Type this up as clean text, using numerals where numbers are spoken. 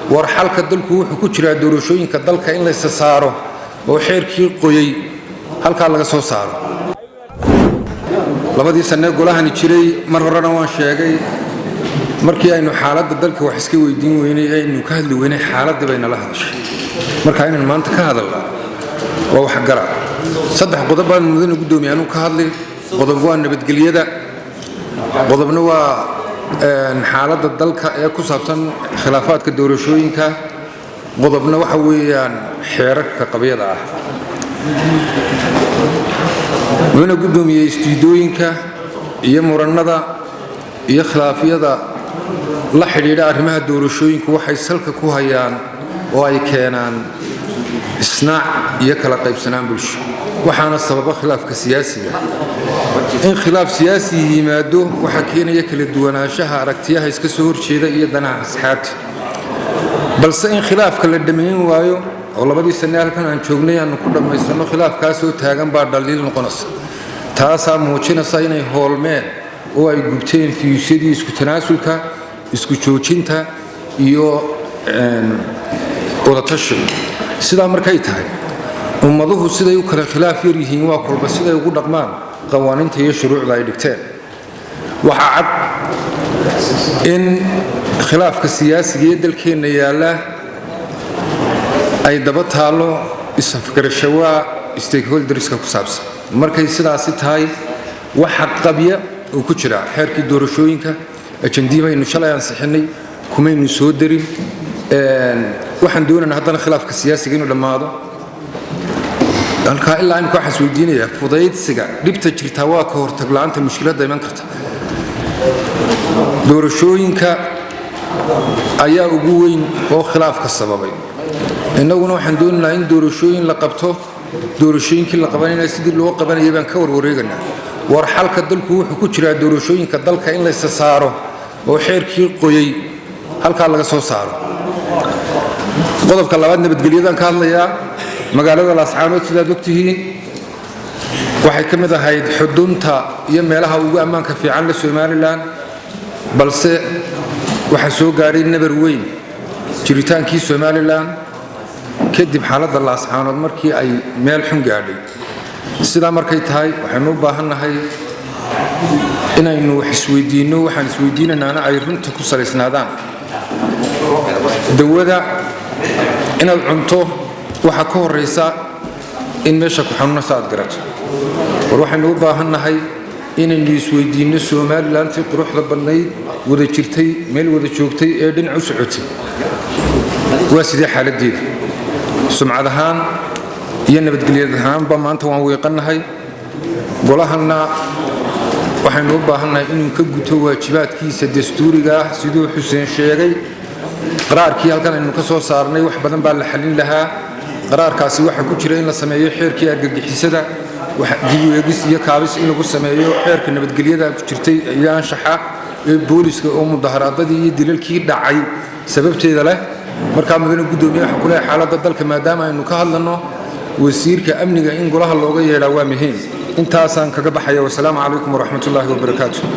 War xalka dalku wuxuu ku jiraa doorashooyinka dalka in laysa saaro oo xeerkii qoyey halkaa laga soo saaro. Labadii sanee golahani jiray, mar horena waan sheegay, markii aynu xaaladda dalka wax iska weydiin weynay, aynu ka hadli weynay, xaaladdii bay nala hadashay. Marka inaynu maanta ka hadalnaa waa waxgara. Saddex qodob baan, mudane guddoomiye, anuu ka hadlay. Qodob waa nabadgelyada, qodobna waa xaaladda dalka ee ku saabsan khilaafaadka doorashooyinka, qodobna waxa weeyaan xeerarka qabyada ah. Mudane guddoomiye, istiidooyinka iyo murannada iyo khilaafyada la xidhiidha arrimaha doorashooyinku waxay salka ku hayaan oo ay keenaan isnaac iyo kala qaybsanaan bulsho, waxaana sababa khilaafka siyaasiga. In khilaaf siyaasi yimaado waxaa keenaya kala duwanaanshaha aragtiyaha iska soo horjeeda iyo danaha asxaabta. Balse in khilaafka la dhammayn waayo oo labadii sane halkan aan joognay aanu ku dhammaysanno khilaafkaasoo taagan baa dhaliil noqonaysa. Taasaa muujinaysa inay hoolmeen oo ay gubteen fiyuusyadii isku tanaasulka, isku joojinta iyo wadatashiga. Sidaa markay tahay, ummaduhu siday u kala khilaaf yar yihiin waa kolba siday ugu dhaqmaan qawaaniinta iyo shuruucda ay dhigteen. Waxaa cad in khilaafka siyaasiga ee dalkeenna yaalla ay daba taallo isafgarashawaa stakeholderska ku saabsan. Markay sidaasi tahay, waxa qabya uu ku jiraa xeerkii doorashooyinka ajandii baynu shalay ansixinay kumaynu soo darin. Waxaan doonaynaa haddana khilaafka siyaasiga inuu dhammaado. Halkaa ilaa imika waxaan isweydiinayaa, fudaydsiga dhibta jirtaa waa ka hortag la'aanta mushkiladda iman karta. Doorashooyinka ayaa ugu weyn oo khilaafka sababay. Innaguna waxaan doonaynaa in doorashooyin la qabto. Doorashooyinkii la qabanayna sidii loo qabanayay baan ka warwareeganaa. War xalka dalku wuxuu ku jiraa doorashooyinka dalka in laysa saaro oo xeerkii qoyey halkaa laga soo saaro. Qodobka labaad, nabadgelyadaan ka hadlayaa. Magaalada Laascaanood, sidaad ogtihiin, waxay ka mid ahayd xudunta iyo meelaha ugu ammaanka fiican la Somalilan, balse waxaa soo gaadhay nabar weyn jiritaankii Somalilan kadib xaaladda Laascaanood markii ay meel xun gaadhay. Sidaa markay tahay, waxaynu u baahannahay inaynu wax isweydiinno. Waxaan isweydiinaynaana ay runta ku salaysnaadaan. Dawada inaad cunto waxaa ka horaysa in meesha ku xanuunasa aad garato. War waxaynu u baahannahay inaynu isweydiinno, Somalilantii quruxda badnayd, wada jirtay, meel wada joogtay ee dhinac u socotay, waa sidee xaaladdeeda? Sumcad ahaan iyo nabadgelyad ahaanba maanta waan wiiqannahay. Golahanna waxaynu u baahannahay inuu ka guto waajibaadkiisa dastuuriga ah. Siduu Xuseen sheegay, qaraarkii halkan aynu ka soo saarnay wax badan baa la xallin lahaa. Qaraarkaasi waxaa ku jira in la sameeyo xeerkii argagixisada, dib u eegis iyo kaabis in lagu sameeyo xeerka nabadgelyada ku jirtay iyo anshaxa ee booliska oo mudaharaadadii iyo dilalkii dhacay sababteeda leh. Markaa, mudane guddoomiye, waxaan ku leeyahay, xaaladda dalka maadaama aynu ka hadlanno, wasiirka amniga in golaha looga yeedhaa waa muhiim. Intaasaan kaga baxaya. Wasalaamu calaykum waraxmatullaahi wabarakaatu.